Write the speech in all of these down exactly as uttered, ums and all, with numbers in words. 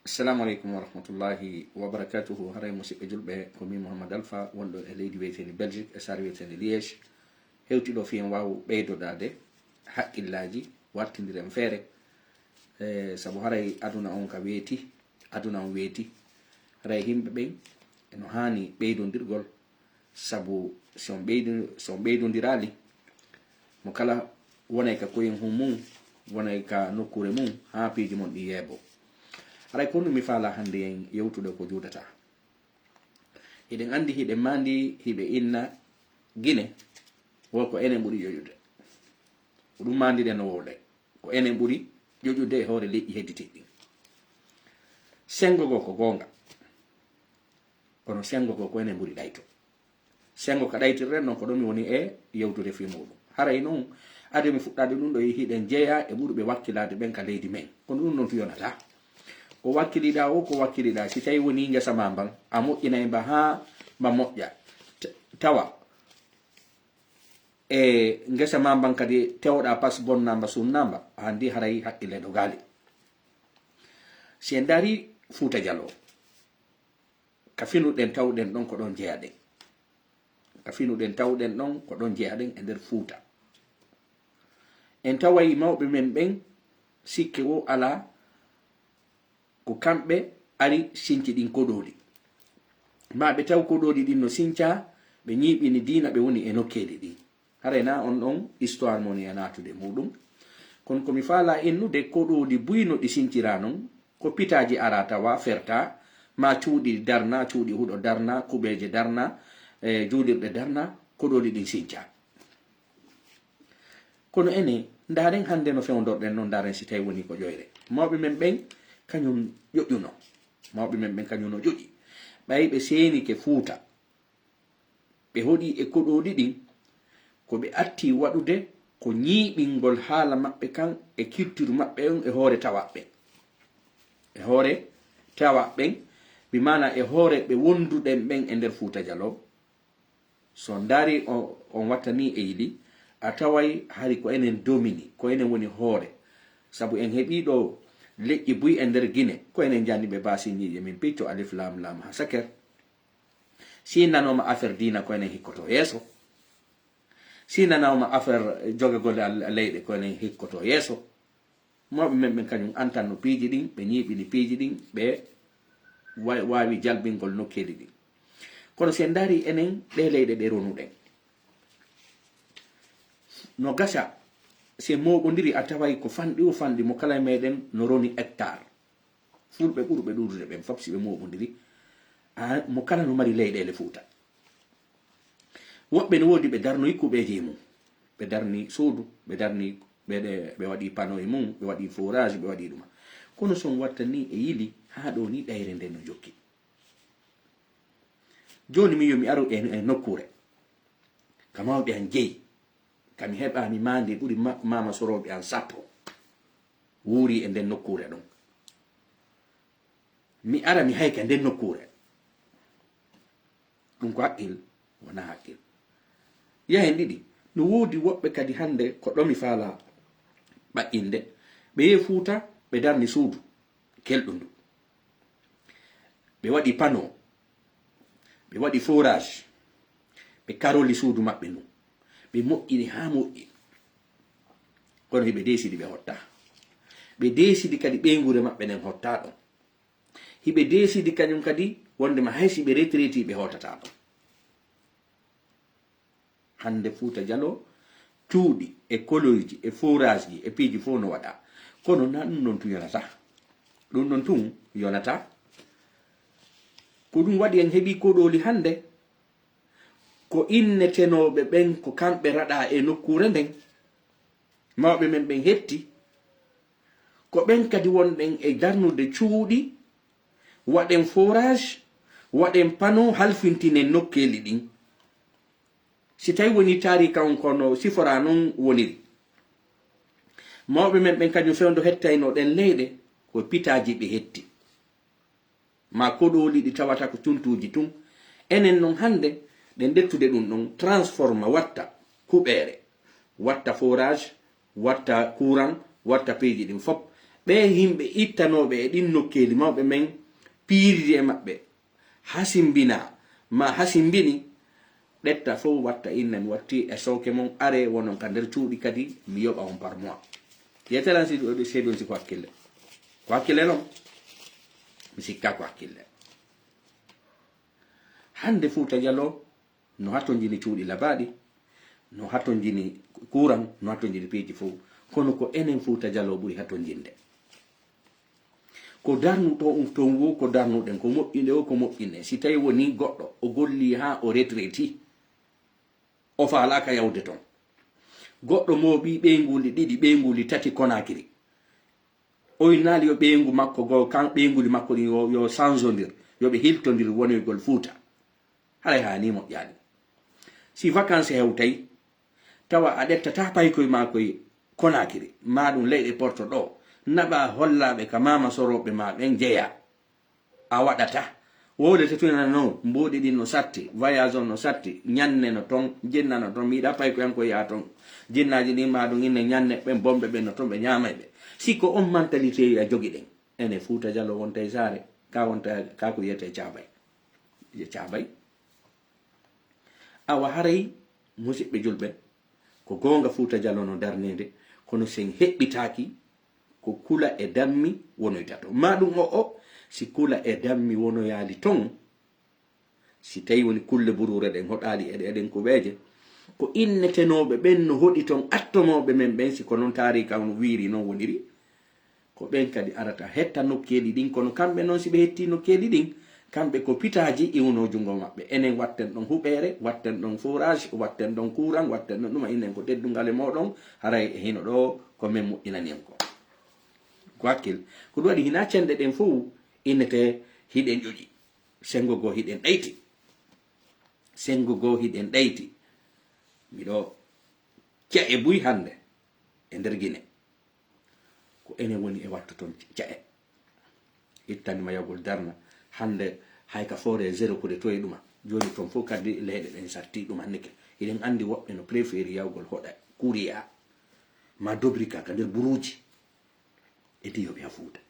Assalamu aleykum wa rahmatullahi wa barakatuhu. Haray musidɓe julɓe, ko min Mouhammad Alpha, wonɗo e leydi wiyetendi Belgique, e saare wiyetendi Liège. Hewti ɗo fii en waawu ɓeydodaade haqqillaaji, wartindiren feere. E, sabu haray aduna on ka weeti, aduna on weeti. Haray yimɓe ɓen eno haani ɓeydondirgol, sabu si on ɓeydi-, si on ɓeydondiraali, mo kala wonay ka koyen hun mum, wonay ka nokkuure mum, haa piiji mon ɗi yeebo. Haray ko honɗum mi faalaa hannde en yewtude ko juutata. Hiɗen anndi, hiɗen maandi, hiɓe inna Gine, wo ko enen ɓuri ƴoƴude. Ko ɗum maandiɗen no wowle. Ko enen ɓuri ƴoƴude e hoore leƴƴi hedditiiɗi ɗin. Senngo goo ko goonga. Kono senngo goo ko enen ɓuri ɗayto. Senngo ka ɗaytirɗen non, ko ɗon mi woni e yewtude fii muuɗum. Haray non, ade mi fuɗɗaade ɗum ɗo, hiɗen jeyaa e ɓurɓe wakkilaade ɓen ka leydi men. Kono ɗum non tun yonataa. Ko wakkiliɗaa o, ko wakkiliɗaa, si tawi wonii ngesa maa mban, a moƴƴinay mba haa mba moƴƴa. T-, tawa e ngesa maa mban kadi tewoɗaa pas bonnaa mba, sunnaa mba, a anndi haray haqqille dogaali. Si en ndaari Fuuta Jaloo, ka finu ɗen tawɗen ɗon ko ɗon jeyaɗen. Ka finu ɗen tawɗen ɗon ko ɗon jeyaɗen e nder Fuuta. En taway mawɓe men ɓen, sikke wo alaa, ko kamɓe ari sinci ɗin koɗooli. Maa ɓe taw koɗooli ɗin no sincaa, ɓe ñiiɓini diina, ɓe woni e nokkeeli ɗin. Haray na on ɗon histoire mo ni e naatude muuɗum. Kono ko mi faalaa innude, koɗooli buy no ɗi sinciraa non, ko pitaaji araa tawa fertaa, maa cuuɗi darnaa, cuuɗi huɗo darnaa, kuɓeeje darnaa, e juulirɗe darnaa, koɗooli ɗin sincaa. Kono enen, ndaaren hannde no fewndorɗen non, ndaaren si tawi wonii ko ƴoyre. Mawɓe men ɓen, kañum ƴoƴuno. Mawɓe men ɓen kañum no ƴoƴi. Ɓay ɓe seenike Fuuta, ɓe hoɗii e koɗooli ɗin, ko ɓe attii waɗude ko ñiiɓingol haala maɓɓe kan e culture maɓɓe on e hoore tawaaɓe ɓen. E hoore tawaaɓe ɓen, bi maanaa e hoore ɓe wonduɗen ɓen e nder Fuuta Jaloo. So on ndaari, o-, on wattanii e yili, a taway hari ko enen domini, ko enen woni hoore. Sabu en heɓii ɗo leƴƴi buy e nder Gine, ko enen janni ɓe baasiñiije min picco, alif, laam, laam, haa saker. Si nanooma affaire diina, ko enen hikkoto yeeso. Si nanooma affaire jogagol al-, leyɗe, ko enen hikkoto yeeso. Mawɓe men ɓen kañum antanno piiji ɗin, ɓe ñiiɓini piiji ɗin, ɓe wa-, waawi jalbingol nokkeeli ɗin. Kono si en ndaari enen ɗee leyɗe ɗe ronuɗen, no gasa, si en mooɓondiri, a taway ko fanɗi o fanɗi, mo kala e meɗen no roni hectare. Fulɓe ɓurɓe ɗuuɗude ɓen fof, si ɓe mooɓondiri, a, mo kala no mari leyɗeele Fuuta. Woɓɓe no woodi ɓe darnoyi kuɓeeje e mum, ɓe darni suudu, ɓe darni, ɓe, ɓe, ɓe waɗi pano e mum, ɓe waɗi forage, ɓe waɗi ɗuma. Kono so on wattanii e yili, haa ɗoo ni ɗayre nden no jokki. Jooni min yo mi aru e, e nokkuure, ka mawɓe an jeyi, ka mi heɓa mi maandi ɓuri ma-, maama sorooɓe an sappo wuuri e nden nokkuure ɗon. Mi ara mi hayka nden nokkuure. Ɗum ko haqqil, wonaa haqqil. Yahen ɗiɗi, no woodi woɓɓe kadi hannde ko ɗo mi faalaa ɓaƴƴinde. Ɓe yehi Fuuta, ɓe darni suudu kelɗundu. Ɓe waɗi pano, ɓe waɗi forage, ɓe karoli suudu maɓɓe ndun. Ɓe moƴƴini haa moƴƴi. Kono hiɓe deesidi ɓe hotta. Ɓe deesidi kadi ɓeynguure maɓɓe nden hotta ɗon. Hiɓe deesidi kañum kadi wondema hay si ɓe retraiti ɓe hotataa ɗon. Hannde Fuuta Jaloo, cuuɗi e koloyji e forageji e piiji fof no waɗa. Kono na ɗum ɗon tun yonata. Ɗum ɗon tun yonata. Ko ɗum waɗi en heɓi koɗooli hannde. Ko innetenooɓe ɓen, ko kamɓe raɗa e nokkuure nden. Mawɓe men ɓen hetti. Ko ɓen kadi wonɗen e darnude cuuɗi, waɗen forage, waɗen pano, halfintinen nokkeeli ɗin. Si tawi woni taarika on kono sifora non woniri. Mawɓe men ɓen kañum fewndo hettayno ɗen leyɗe, ko pitaaji ɓe hetti. Ma koɗooli ɗi tawata ko cuntuuji tun. Enen non hannde, ɗen ƴettude ɗum ɗon, transforma, watta kuɓeere, watta forage, watta courant, watta piiji ɗin fop, Ɓee yimɓe ittanooɓe e ɗin nokkeeli mawɓe men, piiridi e maɓɓe, hasimbina, ma hasimbini, ɗetta fow watta inna mi watti e sooke mon, are wonon ka nder cuuɗi kadi, mi yoɓa on par mois. Yetelan si ɗo seedon si ko hakkille. Ko hakkille non? Mi sikka ko hakkille. Hannde Fuuta Jaloo no hatonjini cuuɗi labaaɗi, no hatonjini kuuran, no hatonjini piiji fow. Kono ko enen Fuuta Jaloo ɓuri hatonjinde. Ko darnuɗo on ton wo, ko darnuɗen, ko moƴƴinde wo, ko moƴƴinde. Si tawi woni goɗɗo, o golli haa o retraiti, o faalaaka yawde ton. Goɗɗo mooɓi ɓeynguuli ɗiɗi, ɓeynguuli tati Konaakiri. O innaali yo ɓeyngu makko goo, kan ɓeynguli makko ɗin yo, yo sanjondir, yo ɓe hiltondir wonoygol Fuuta. Haray haa nii moƴƴaani. Si vacances hewtay, tawa a ɗettataa paykoy maa koy Konaakiri, maa ɗum leyɗe Porto ɗoo, naɓaa hollaaɓe ka maama sorooɓe maa ɓen jeyaa. A waɗataa. Wowlete tun ena non, mbuuɗi ɗin no satti, voyage on no satti, ñanne no ton, jinna no ton, mi yiɗaa paykoyankoy yaa ton. Jinnaaji ɗin maa ɗum inne ñanne, ɓen bomɓe ɓen no ton, ɓe ñaamay ɓe. Si ko on mentalité a jogiɗen, ene Fuuta Jaloo wonta e saare, ka wonta, ka ko wiyetee caabay. Caabay. Awa haray, musiɓɓe julɓe, ko goonga Fuuta Jaloo no darneede, kono sen heɓɓitaaki ko Kula e Dammi wonoyta ton. Maa ɗum o, o, si Kula e Dammi wonoyaali ton, si tawi woni kulle buruure ɗen hoɗaali e ɗe-, ɗen kuɓeeje, ko innetenooɓe ɓen no hoɗi ton, attomooɓe men ɓen, si ko non taariika on wiiri non woniri, ko ɓen kadi arata hetta nokkeeli ɗin, kono kamɓe non si ɓe hetti nokkeeli ɗin, kamɓe ko pitaaji iwno junngo maɓɓe. Enen watten ɗon huɓeere, watten ɗon forage, watten ɗon courant, watten ɗon ɗuma, inen ko teddungal e mooɗon, haray e hino ɗoo ko men moƴƴinani en ko. Ko hakkil. Ko ɗum waɗi hinaa cenɗe ɗen fow innete hiɗen ƴoƴi. Senngo goo hiɗen ɗayti. Senngo goo hiɗen ɗayti. Miɗo ce'e buy hannde e nder Gine. Ko enen woni e wattu ton ca'e. Ittani ma yawgol darna. Hannde hay ka foore zéro kude toye ɗuma. Jooni ton fof kadi leyɗe ɗen satti ɗum hannde ke. Hiɗen anndi woɓɓe no préféri yawgol hoɗa kuriya ma dobrika ka nder buruuji. E diyo ɓe a Fuuta.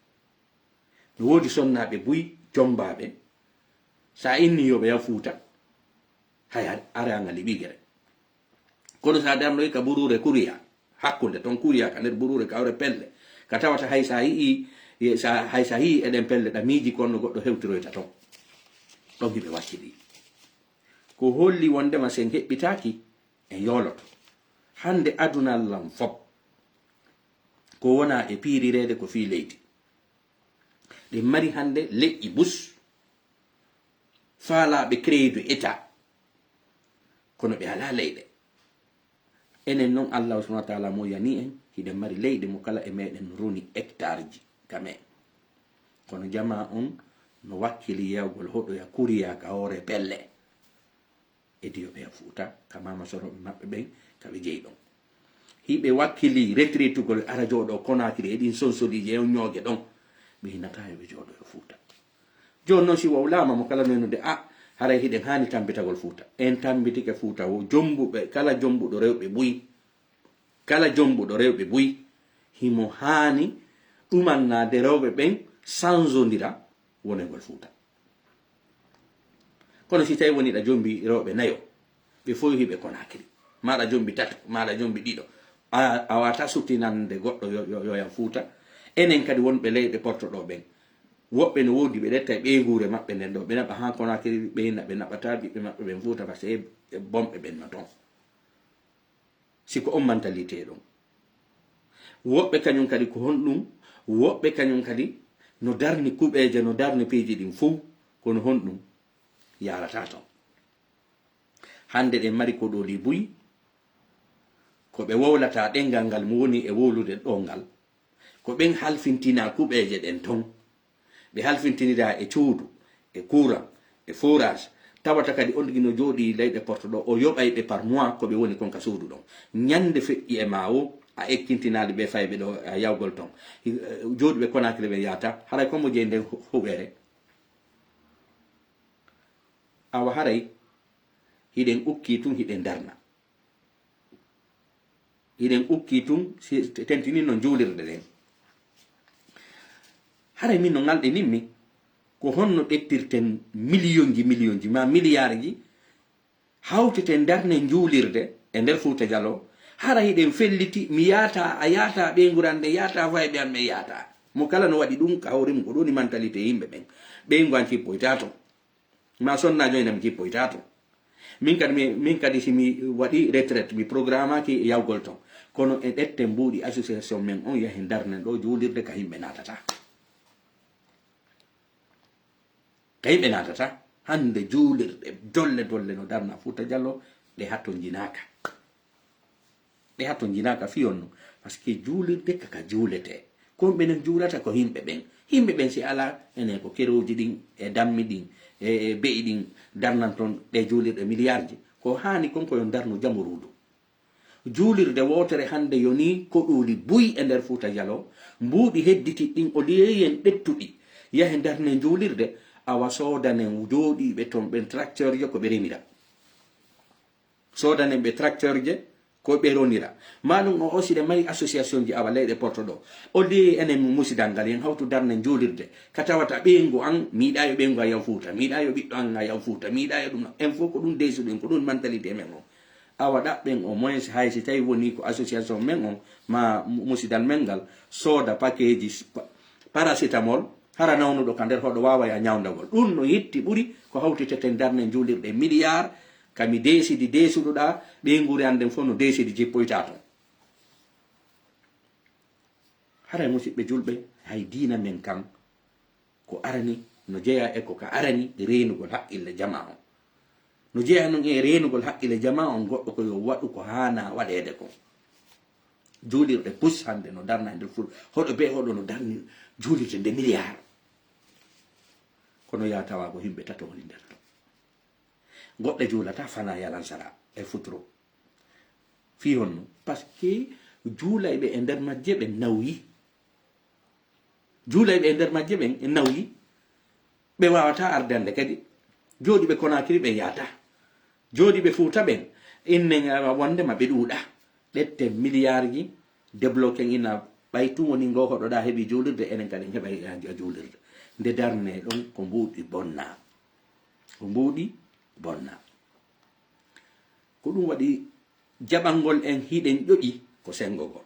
No woodi sonnaaɓe buy jommbaaɓe. Sa inni yo ɓe yaw Fuuta, hay ar-, araangal e ɓigere. Kono sa darnoy ka buruure kuriya, hakkunde ton kuriya, ka nder buruure kawre pelle, ka tawata hay sa yi'i, ye-, sa, hay sa yi'i eɗen pelle ɗa miiji kon no goɗɗo hewtiroyta ton. Ɗon hiɓe wakkili. Ko holli wondema sen heɓɓitaaki, en yooloto. Hannde aduna lan fop, ko wona e piirireede ko fii leydi. Ɗen mari hannde leƴƴi bus, faalaaɓe crédit État, kono ɓe alaa leyɗe. Enen non, Allahu subhanahu wa taala mo yani en, hiɗen mari leyɗe mo kala e meɗen roni hectare ji ka men. Kono jamaa on no wakkili yewgol hoɗoya kuriya ka hoore pelle. E diyo ɓe Fuuta, ka mama soroɓe maɓɓe ɓen, ka ɓe jeyi ɗon. Hiɓe wakkili retraitugol ara jooɗo Konakiri e ɗin sonsoliiji e on ñooge ɗon. Ɓe hinata yo ɓe jooɗo e Fuuta. Jooni noon, si wowlaama mo kala noynude, a, haray hiɗen haani tambitagol Fuuta. En tambitike Fuuta wo, jombuɓe, kala jombuɗo rewɓe buy, kala jombuɗo rewɓe buy, himo haani ɗumannaade rewɓe ɓen sanzondira wonegol Fuuta. Kono si tawi woni ɗa jombi rewɓe nayo, ɓe fow hiɓe Konakiri, maɗa jombi tato, maɗa jombi ɗiɗo, a, a wata suttinande goɗɗo yo, yo, yo yan Fuuta. Enen kadi wonɓe leyɗe porto ɗo ɓen, woɓɓe no woodi ɓe ɗetta e ɓeynguure maɓɓe nden ɗo, ɓe naɓa haa Konakiri, ɓe hinna ɓe naɓata ɓiɓɓe maɓɓe ɓen Fuuta, par ce que e bomɓe ɓen no ton. Si ko on mentalité ɗon. Woɓɓe kañum kadi ko honɗum? Woɓɓe kañum kadi no darni kuɓeeje, no darni piiji ɗin fow, kono honɗum yaarata ton? Hannde ɗen mari koɗooli buy, ko ɓe wowlata ɗenngal ngal mo woni e wowlude ɗo ngal. Ko ɓen halfintina kuɓeeje ɗen ton. Ɓe halfintinira e cuudu, e courant, e forage. Tawata kadi on ɗigi no jooɗi leyɗe porto ɗo, o yoɓay ɓe par mois ko ɓe woni kon ka suudu ɗon. Ñande feƴƴi e ma o, a ekkintinaali ɓe fayɓe ɗo, a yawgol ton. Hi-, eh, jooɗiɓe Konakiri ɓe yaata, haray ko mo jeyi nden hu-, huɓere. Awa haray, hiɗen ukki tun, hiɗen darna. Hiɗen ukki tun, si tentini no juulirɗe ɗen. Haray min no ngalɗinimmi, ko honno ƴettirten miliyonji, miliyonji, ma miliyarji, hawteten darne njuulirde e nder Fuuta Jaloo? Hara hiɗen felliti, mi yaata, a yaata, ɓeyngu an ɓe yaata, fayɓe an ɓe yaata. Mo kala no waɗi ɗum, ka hoore mum, ko ɗum woni mentalité yimɓe ɓen. Ɓeyngu an jippoyta ton. Ma sonnaajo en am jippoyta ton. Min kadi, mi, min kadi si mi waɗi retraite, mi programmaaki yawgol ton. Kono e ƴetten mbuuɗi association men on, yahen darnen ɗo juulirde ka yimɓe naatata. Ka yimɓe naatata. Hannde juulirɗe dolle dolle no darna Fuuta Jaloo, ɗe hattonjinaaka. Ɗe hattonjinaaka fii honno? Parce que juulirde ka, ka juuletee. Ko ɓe non juulata ko yimɓe ɓen. Yimɓe ɓen si alaa, enen ko kerooji ɗin, e dammi ɗin, e, e be'i ɗin, darnan ton ɗe juulirɗe miliyarji. Ko haani kon ko yo darnu jamuruudu. Juulirde wootere hannde yonii koɗooli buy e nder Fuuta Jaloo, mbuuɗi hedditi ɗin o liyeyen ɓettuɗi. Yahe darne juulirde, awa soodanen jooɗiiɓe ton ɓen tracteur je ko ɓe remira. Soodanen ɓe tracteur je ko ɓe ronira. Ma ɗum o, o siɗen mari association ji awa leyɗe porto ɗo. O liyeyi enen musidal ngal, yen hawtu darne juulirde. Ka tawata ɓeyngu an, mi yiɗaa yo ɓeyngu an yaw Fuuta. Mi yiɗaa yo ɓiɗɗo an yaw Fuuta. Mi yiɗaa yo ɗum. En fof ko ɗum deesuɗen, ko ɗum mentalité men on. Awa ɗaɓɓen au moins hay si tawi woni ko association men on, ma mu-, musidal men ngal, sooda paquet ji pa-, paracétamol, hara nawnuɗo ka nder hoɗo waawa ya ñawndagol. Ɗum no yitti ɓuri ko hawtiteten darne juulirɗe milliard, ka mi deesidi deesuɗo ɗa, ɓeynguure an nden fof no deesidi jippoyta ton. Haray musidɓe julɓe, hay diina men kan, ko arani, no jeyaa e ko ka arani reenugol haqqille jamaa on. No jeyaa non e reenugol haqqille jamaa on, goɗɗo ko yo waɗu ko haana waɗeede kon. Juulirɗe pus hannde no darna e nder ful-, hoɗo be hoɗo no darni juulirde nde milliard. Kono yaa tawa ko yimɓe tato woni nder ton. Goɗɗe juulata fana yalansara e futuro. Fii honno? Parce que juulayɓe e nder majje ɓe nawyi. Juulayɓe e nder majje ɓen e nawyi. Ɓe waawataa ardande kadi. Jooɗiiɓe Konaakiri ɓen yaata. Jooɗiiɓe Fuuta ɓen, innen, ah, wonde ma ɓe ɗuuɗa. Ƴetten miliyarji, débloqué ina ɓay tun woni ngo hoɗoɗa heɓi juulirde, enen kadi en heɓay, ah, juulirde. Nde darne ɗon ko mbuuɗi bonna. Ko mbuuɗi bonna. Ko ɗum waɗi jaɓangol en hiɗen ƴoƴi ko senngo goo.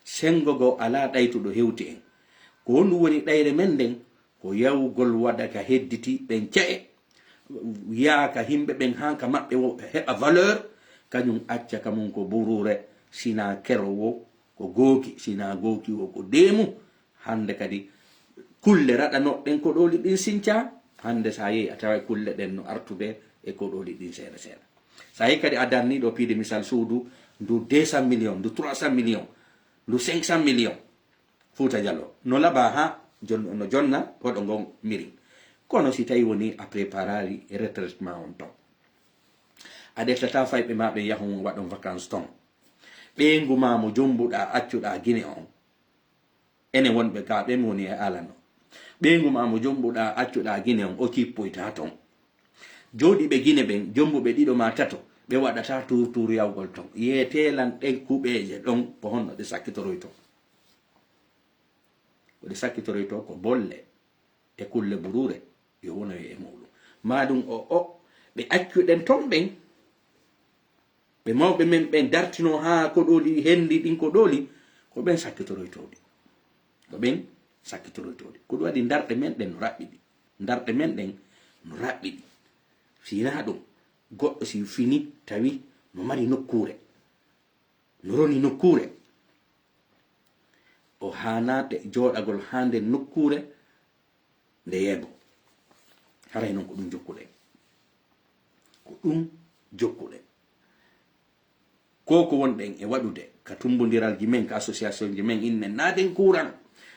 Senngo goo alaa ɗaytuɗo hewti en. Ko honɗum woni ɗayre men nden? Ko yawgol waɗa ka hedditi ɓen ce'e, yaa ka yimɓe ɓen haa ka maɓɓe wo heɓa valeur, kañum acca ka mum ko buruure, sinaa kero wo ko gooki, sinaa gooki wo ko deemu. Hannde kadi kulle raɗanoɗen koɗooli ɗin sincaa, hannde so a yehi a taway kulle ɗen no artude e koɗooli ɗin seeɗa seeɗa. So a yehi kadi a darnii ɗo piide misal suudu ndu deux cent millions, ndu trois cent millions, ndu cinq cent millions, Fuuta Jaloo no laba haa jon-, no jonna hoɗo ngon mirin. Kono si tawi woni a préparaali retraite ma on ton, a ƴettataa fayɓe ma ɓe yahun waɗon vacances ton. Ɓeyngu ma mo jombuɗaa accuɗaa Gine on, enen wonɓe ka ɓen woni e alano. Ɓeyngu ma mo jombuɗaa accuɗaa Gine on, o jippoyta ton. Jooɗiiɓe Gine ɓen, jombuɓe ɗiɗo ma tato, ɓe waɗata tuur tuur yawgol ton. Yeetee lan ɗen kuɓeeje ɗon, ko honno ɗe sakkitoroytoo? Ko ɗe sakkitoroytoo ko bolle e kulle buruure, yo wonoye e muɗum. Maa ɗum o, o, ɓe accuɗen ton ɓen, ɓe mawɓe men ɓen dartinoo haa koɗooli henndi ɗin koɗooli, ko ɓen sakkitoroytoo ɗi. Ko ɓen sakkitoroytoo ɗi. Ko ɗum waɗi ndarɗe men ɗen no raɓɓiɗi. Ndarɗe men ɗen no raɓɓiɗi. Si hinaa ɗum, goɗɗo si fini tawi no mari nokkuure, no roni nokkuure, o haanaate jooɗagol haa nden nokkuure nde yeeɓo. Haray non ko ɗum jokkuɗen. Ko ɗum jokkuɗen. Ko ko wonɗen e waɗude ka tumbondiralji men, ka association ji men, innen naaden kuuran,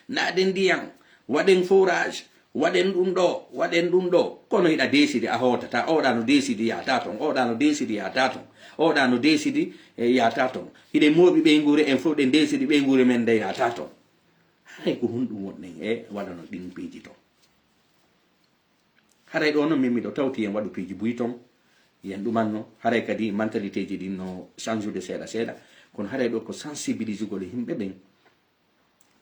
naaden ndiyan, waɗen forage, waɗen ɗum ɗo, waɗen ɗum ɗo. Kono hiɗa deesidi a hootata, oɗa no deesidi yaata ton, oɗa no deesidi yaata ton, oɗa no deesidi, eh, yaata ton. Hiɗen mooɓi ɓeynguure, en fof ɗen deesidi ɓeynguure men nde yaata ton. Haray ko honɗum wonɗen e waɗano ɗin piiji ton? Haray ɗo non min miɗo tawti en waɗu piiji buy ton, yen ɗumanno, haray kadi mentalité ji ɗin no change de seeɗa seeɗa, kono haray ɗo ko sensibilisugol yimɓe ɓen,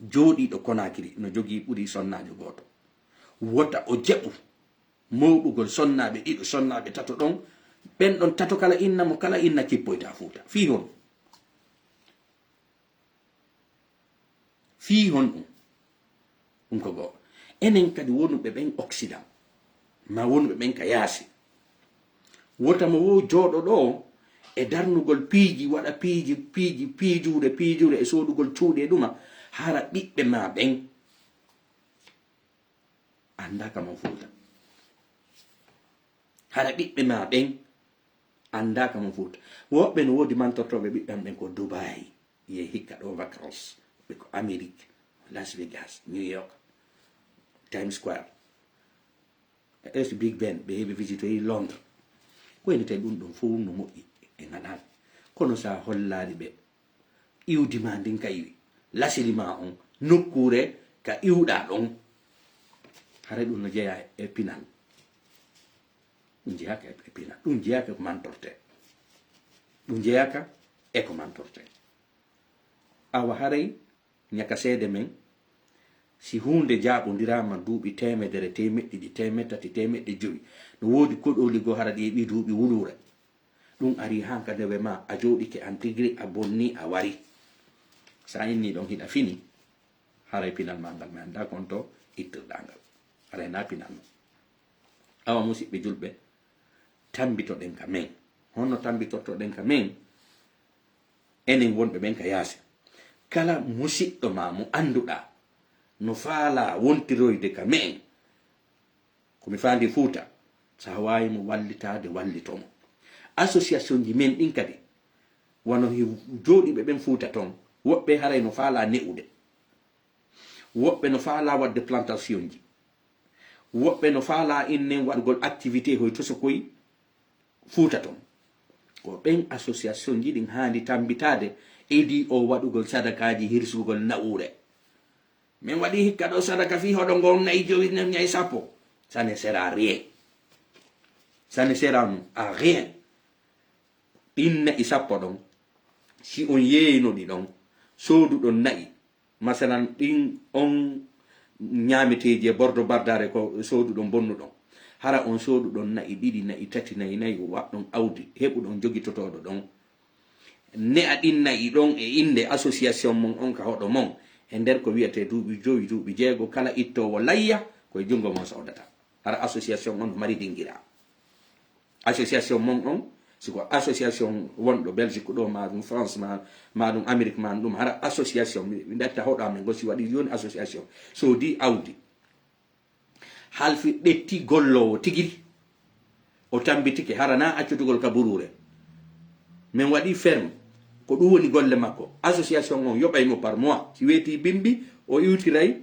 Jooɗiiɗo Konaakiri no jogii ɓuri sonnaajo gooto. Wota o jaɓu mooɓugol sonnaaɓe ɗiɗo, sonnaaɓe tato ɗon. Ɓen ɗon tato kala inna mo, kala inna kippoyta Fuuta. Fii honɗum? Fii honɗum? Ɗum ko go'o. Enen kadi wonuɓe ɓen Occident, ma wonuɓe ɓen ka yaasi. Wota mo wo jooɗo ɗo e darnugol piiji, waɗa piiji, piiji, piijuure, piijuure e soodugol cuuɗi e ɗuma, hara ɓiɓɓe ma ɓen anndaaka mon Fuuta. Hara ɓiɓɓe ma ɓen anndaaka mon Fuuta. Woɓɓe no woodi mantortooɓe ɓiɓɓe am ɓen ko Dubai, ye hikka ɗo vacances, ɓe ko Amérique, Las Vegas, New York, Times Square, e Big Ben, ɓe heɓi visitoyi Londres. Ko woni tawi ɗum ɗon fof no moƴƴi e ŋalaani. Kono sa hollaali ɓe iwdi ma ndin ka iwi, lasili ma on, nokkuure ka iwɗa ɗon, haray ɗum no jeyaa e pinal. Ɗum jeyaaka e pinal. Ɗum jeyaaka ko mantorte. Ɗum jeyaaka e ko mantorte. Awa haray ñaka seede men, si huunde jaaɓondiraama duuɓi teemedere, teemeɗɗe ɗiɗi, teemeɗɗe tati, teemeɗɗe jowi, no woodi koɗooli goo hara ɗi heɓi duuɓi wuluure. Ɗum arii haa ka ndewe ma, a jooɗike an tigiri, a bonni, a wari. Sa inni ɗon hiɗa fini, haray pinal ma ngal mi anndaa kon to ittirɗaa ngal. Haray na pinal non. Awa musiɓɓe julɓe, tambitoɗen ka men. Honno tambitortoɗen ka men? Enen wonɓe ɓen ka yaasi. Kala musiɗɗo ma mo annduɗaa no faalaa wontiroyde ka men, ko mi faandi Fuuta, sa waawi mo wallitaade, wallito mo. Association ji men ɗin kadi, wano hi-, jooɗiiɓe ɓen Fuuta ton, woɓɓe haray no faalaa ne'ude. Woɓɓe no faalaa waɗde plantation ji. Woɓɓe no faalaa innen waɗugol activité hoy tosokoy Fuuta ton. Ko ɓen association ji ɗin haandi tambitaade, idii o waɗugol sadakaaji hirsugol na'uure. Min waɗi hikka ɗo sadaka fii hoɗo ngon na'i jowi, na'i sappo. Ça ne sert à rien. Ça ne sert à rien. Ɗin na'i sappo ɗon, si on yeeyino ɗi ɗon, sooduɗon na'i, masalan, ɗin on ñaameteeji e bordo bardaare ko sooduɗon bonnuɗon. Hara on sooduɗon na'i ɗiɗi, na'i tati, na'i nayi, waɗɗon awdi, heɓuɗon jogitotooɗo ɗon. Ne'a ɗin na'i ɗon e innde association mon on ka hoɗo mon. E nder ko wi'etee duuɓi jowi, duuɓi jeego, kala ittoowo layya, ko e junngo mon soodata. Hara association on no mari dingira. Association mon on, si ko association wonɗo Belgique ɗo, ma ɗum France, ma, ma ɗum Amérique, ma ɗum, hara association, mi, mi ɗatta hoɗo amen ngo si waɗi jooni association, soodi awdi. Halfi ɗetti golloowo tigiri. O tambitike, hara na accutugol ka buruure. Min waɗi ferme, ko ɗum woni golle makko. Association on yoɓay mo par mois. Si weeti bimbi, o iwtiray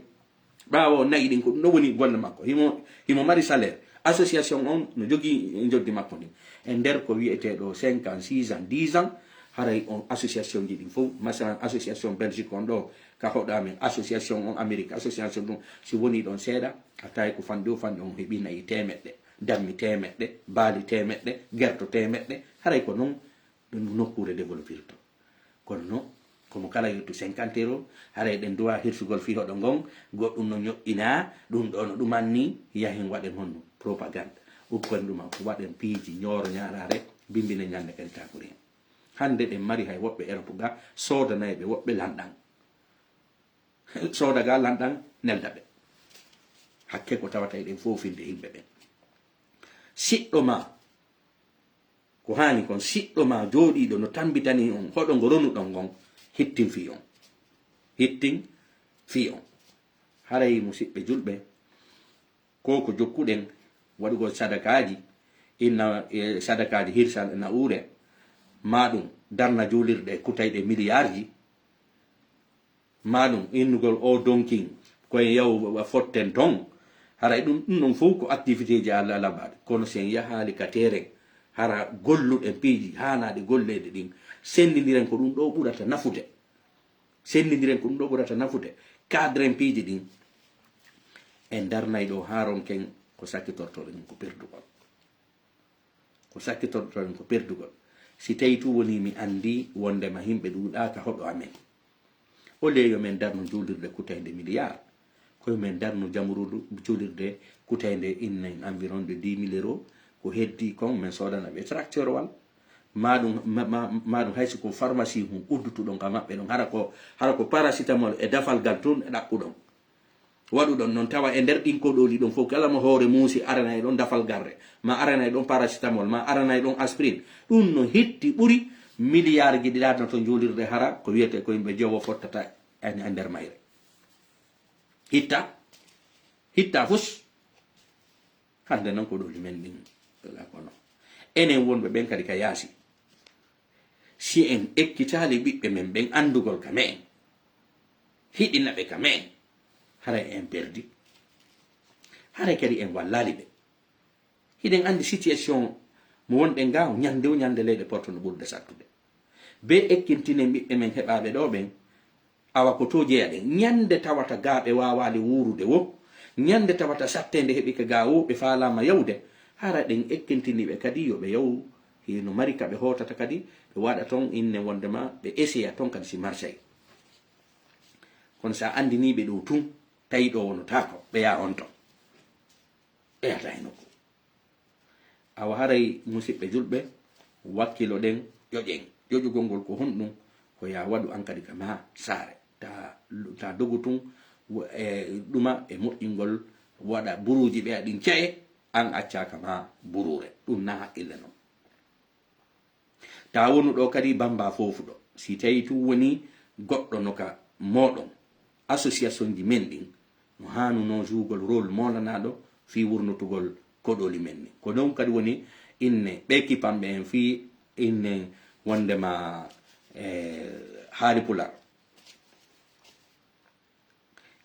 ɓaawo na'i ɗin, ko ɗum ɗon woni golle makko. Himo, himo mari salaire. Association on no jogii njoddi makko ndin. E nder ko wi'etee ɗo cinq ans, six ans, dix ans, haray on association ji ɗin fof, masalan, association Belgique on ɗo, ka hoɗo amen, association on Amérique, association ɗum, si woni ɗon seeɗa, a tawi ko fanɗi o fanɗi on heɓi na'i teemeɗɗe, dammi teemeɗɗe, baali teemeɗɗe, gerto teemeɗɗe, haray ko non ɗum nokkuure développirto. Kono non, komo kala yettu cinquante euros, haray ɗen duwa hirsugol fii hoɗo ngon, goɗɗum no ñoƴƴinaa, ɗum ɗo no ɗumanni, yahen waɗen honno, propagande. Ukkoyen ɗuma, waɗen piiji, ñooro ñaaraare, bimbinen ñande kadi takuri en. Hannde ɗen mari hay woɓɓe Europe ga, soodanayɓe woɓɓe lanɗan. Sooda ga lanɗan, nelda ɓe. Hakke ko tawata eɗen foofinde yimɓe ɓen. Siɗɗo ma, ko haani kon, siɗɗo ma jooɗiiɗo no tambitanii on hoɗo ngo ronuɗon ngon, hittin fii on. Hittin fii on. Haray, musiɓɓe julɓe, ko ko jokkuɗen waɗugol sadakaaji, inna, e, sadakaaji hirsa na'uure, maa ɗum darna juulirɗe kutayɗe miliyaarji, maa ɗum innugol o donkin koye yaw fotten ton. Haray ɗum, ɗum ɗon fof ko activité ji Allah labaɗi. Kono si en yahaali ka terrain, hara golluɗen piiji haanaaɗi golleede ɗin, senndindiren ko ɗum ɗo ɓurata nafude. Senndindiren ko ɗum ɗo ɓurata nafude. Cadren piiji ɗin. En darnay ɗo haa ronken ko sakkitortoɗen ko perdugol. Ko sakkitortoɗen ko perdugol. Si tawi tun woni mi anndi wondema yimɓe ɗuuɗaaka hoɗo amen. Au lieu yo men darnu juulirde kutaynde milliard, ko yo men darnu jamurudu juulirde kutaynde inne environ de dix mille euros. Ko heddi kon, men soodana ɓe tracteurwal. Ma ɗum, ma, ma, ma ɗum hay si ko pharmacie hun uddutuɗon ka maɓɓe ɗon, hara ko, hara ko paracétamol e dafalgal tun e ɗaɓɓuɗon. Waɗuɗon noon tawa e nder ɗin koɗooli ɗon fof, kala mo hoore muusi, aranay ɗon dafalgarre, ma aranay ɗon paracétamol, ma aranay ɗon aspirine. Ɗum no hitti ɓuri miliyarji ɗi ɗaɗno to juulirde, hara ko wiyetee ko yimɓe jowo fottata e, e nder mayre. Hitta, hitta fus. Hannde noon koɗooli men ɗin, ala kono. Enen wonɓe ɓen kadi ka yaasi, si en ekkitaali ɓiɓɓe men ɓen anndugol ka me'en, hiɗina ɓe ka me'en, haray en perdi. Haray kadi en wallaali ɓe. Hiɗen anndi situation mo wonɗen ga, ñannde o ñannde leyɗe porto no ɓurde sattude. Be ekkintinen ɓiɓɓe men heɓaaɓe ɗo ɓen, awa ko to jeyaɗen. Ñannde tawata ga ɓe waawaali wuurude wo, ñannde tawata satteende heɓike ga wo, ɓe faalaama yawde, hara ɗen ekkintini ɓe kadi yo ɓe yawu. Hino mari ka ɓe hootata kadi, ɓe waɗa ton inne wondema ɓe eseya ton kadi si Marseille. Kono sa anndini ɓe ɗo tun, tawi ɗo wonotaako, ɓe yaa on ton. Ɓe yata e nokku. Awa haray, musiɓɓe julɓe, wakkilo ɗen, ƴoƴen. Ƴoƴugol ngol ko honɗum? Ko ya waɗu an kadi ka ma saare. Ta, ta dogu tun, wo-, e ɗuma e moƴƴingol, waɗa buruuji ɓe aɗin ca'e, an accaa ka ma buruure. Ɗum na haqqille non. Ta wonu ɗo kadi bamba foofuɗo. Si tawi tun woni goɗɗo no ka mooɗon, association ji men ɗin, no haanunoo jouugol rôle moolanaaɗo fii wurnutugol koɗooli men ɗin. Ko non kadi woni inne ɓe kipanɓe en fii inne wondema, eh, haali Pular.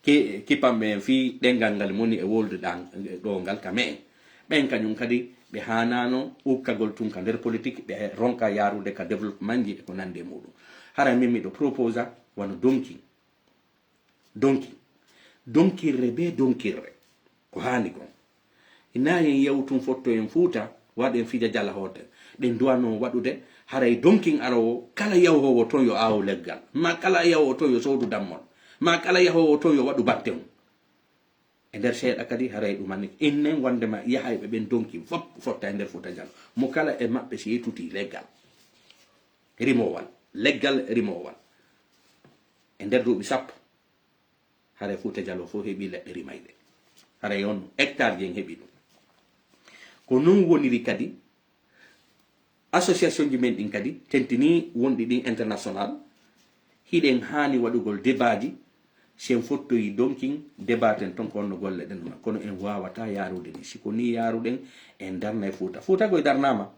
Ki-, kipanɓe en fii ɗenngal ngal moni e wolde ɗan, ɗo ngal ka me'en. Ɓen kañum kadi ɓe haanaano ukkagol tun ka nder politique, ɓe ronka yaarude ka développement ji e ko nandi e muɗum. Hara min miɗo proposa wano donkin. Donkin. Donkirre be donkirre. Ko haani kon. Hinaa yen yahu tun fotto en Fuuta, waɗen fija jala hotel. Ɗen duwanoo waɗude, haray donkin arowo, kala yahoowo ton yo aawo leggal. Ma kala yahoowo ton yo soodu dammol. Ma kala yahoowo ton yo waɗu batte mum. E nder seeɗa kadi, haray ɗum anni. Innen wondema yahayɓe ɓen donkin fop fotta e nder Fuuta Jalo. Mo kala e maɓɓe si tuti leggal. Rimowal. Leggal rimowal. E nder duuɓi sappo. Haray Fuuta Jalo fof heɓi leɗɗe rimayɗe. Haray on hectare ji en heɓi ɗum. Ko non woniri kadi, association ji men ɗin kadi, tentini wonɗi ɗin international, hiɗen haani waɗugol debaaji, si en fottoyi donkin, debaten ton ko honno golle ɗen ma. Kono en waawata yaarude ni. Si ko ni yaaruɗen, en darnay Fuuta. Fuuta koy darnaama.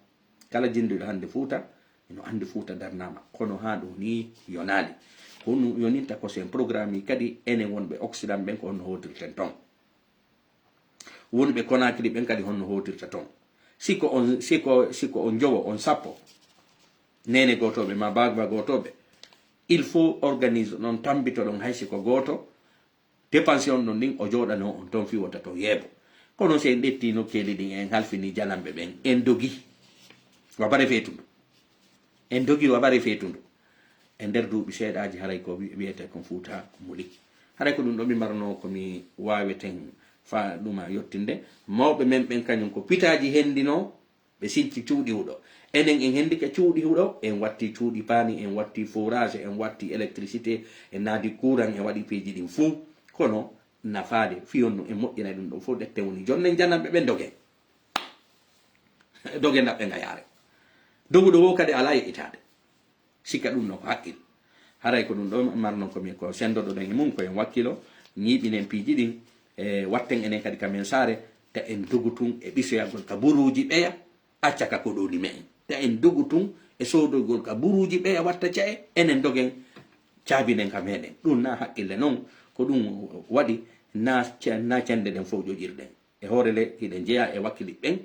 Kala jinnduɗo hannde Fuuta, ino anndi Fuuta darnaama. Kono haa ɗo ni yonaali. Ko honno yoninta ko si en programme kadi enen wonɓe Occident ɓen ko honno hootirten ton. Wonɓe Conakry ɓen kadi honno hootirta ton. Si ko on, si ko, si ko on jowo, on sappo, neene gootooɓe ma baaba gootooɓe, il faut organise non, tambitoɗon hay si ko gooto, dépense on ɗon ɗin, o jooɗanoo on ton fii wota ton yeebo. Kono si en ƴetti nokkeeli ɗin, en halfini jananɓe ɓen, en dogi. Wabare feetundu. En dogi wabare feetundu. E nder duuɓi seeɗaaji, haray ko wi-, wiyetee kon Fuuta muli. Haray ko ɗum ɗo mi marnoo ko mi waaweten fa ɗuma yottinde. Mawɓe men ɓen kañum ko pitaaji hendinoo, ɓe sinci cuuɗi huɗo. Enen en hendike cuuɗi huɗo, en watti cuuɗi paani, en watti forage, en watti électricité, en naadi courant, en waɗi piiji ɗin fuu. Kono nafaade, fii honno en moƴƴinay ɗum ɗon fof, ɗette woni jonnen jananɓe ɓen doge. Doge naɓɓe ngayaare. Doguɗo wo kadi alaa yeƴƴitaade. Sikka ɗum no ko haqqil. Haray ko ɗum ɗo marnon ko min ko sendoɗo ɗen e mum, ko en wakkilo, ñiiɓinen piiji ɗin, e watten enen kadi ka men saare, ta en dogu tun e ɓisoyagol ka buruuji ɓeya, acca ka koɗooli me'en. Ta en dogu tun e soodogol ka buruuji ɓeya watta ca'e, enen dogen caabinen ka meɗen. Ɗum na haqqille non, ko ɗum waɗi na ce-, na cende ɗen fof ƴoƴirɗen. E hoore le, hiɗen jeyaa e wakkili ɓen,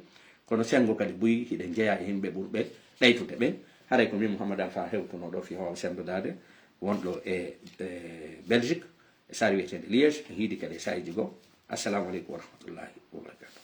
kono sengo kadi buy hiɗen jeyaa e yimɓe ɓurɓe ɗaytude ɓen. Haray ko min Mouhammad Alpha hewtuno ɗo fii hoore sendodaade wonɗo e, e Belgique, e saare wiyeteende Liège, en hiidi kadi e saa'iiji goo. Assalamu aleykum wa rahmatullahi wa barakatuh.